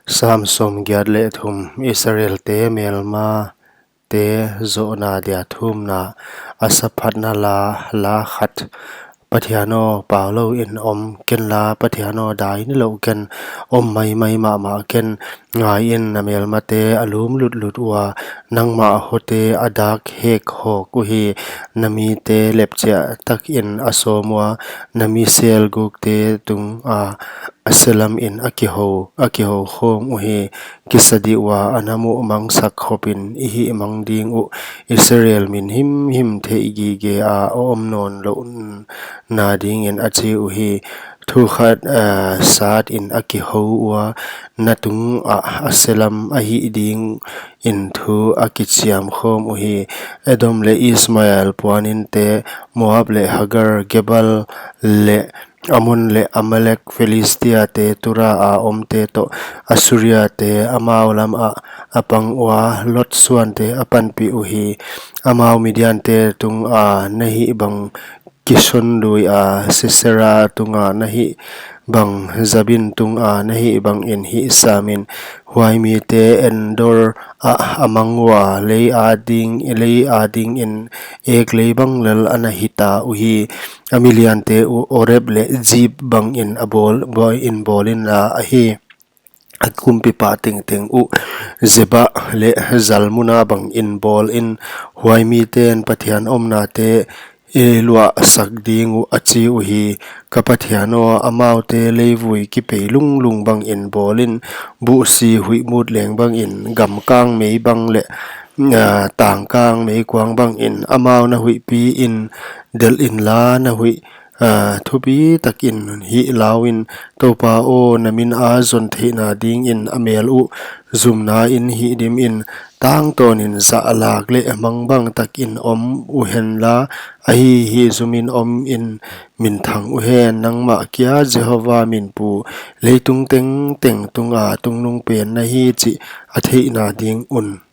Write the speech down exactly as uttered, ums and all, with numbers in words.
Sam sawmgiat leh thum. Israelte melmate zohna dia thumna. A saphatna la, la khat. Pathian aw, pau lou in om ken la, Pathian aw, dai nilouh ken, om maimai mahmah ken. Ngai in, na melmate a lum lutlut ua, nangmah hote a dak hek hawk uhi. Na mite lepchiah takin a sawm ua, na mi selgukte tunga a selam in a kihou, a kihou khawm uhi. Kisa dih ua a nam uh mangsak khopin i hihmang ding uh. Israel min himhim theih gige a om nawn louhna dingin a chi uhi. Thu khat, ah, sat in a kihou ua, na tungah a selam a hih dingin thu a kichiam khawm uhi. Edom leh Ismael puaninte, Moab leh Hagar, Gebal leh Ammon leh Amalek, Filistiate, Tura a omte toh, Assuriate, amau lamah a pang ua, Lot suante a panpih uhi. Amau Midiante tunga na hih bang Kishon lui a Sisera tunga na hih bang, Jabin tunga na hih bangin hih samin. Huai mite Endor ah a mang ua, lei a ding, lei a dingin ek lei bang lel ana hita uhi. A miliante uh Oreb leh Zeeb bangin a bawl, bawl in bawl inla ahi. A kumpipa tengteng uh Zeba leh Zalmuna bangin bawl in. Huai miten Pathian omnate i luahsak ding uh a chi uhi. Ka Pathian aw, amaute leivui kipei lunglung bangin bawl in, buhsi huihmut leng bangin, gamkang mei bang leh, ah, tangkang meikuang bangin amau na huihpi in delh inla, na huih, ah, thupi takin hih lau in. Toupa aw, na min a zon theihna dingin a mel uh zumna in hihdim in, tangtawnin zahlak leh mangbang takin om uhenla, ahi hih zumin om in minthang uhen. Nangmah kia Jehova min pu, leitung tengteng tunga tungnungpen na hi chih a theihna ding un.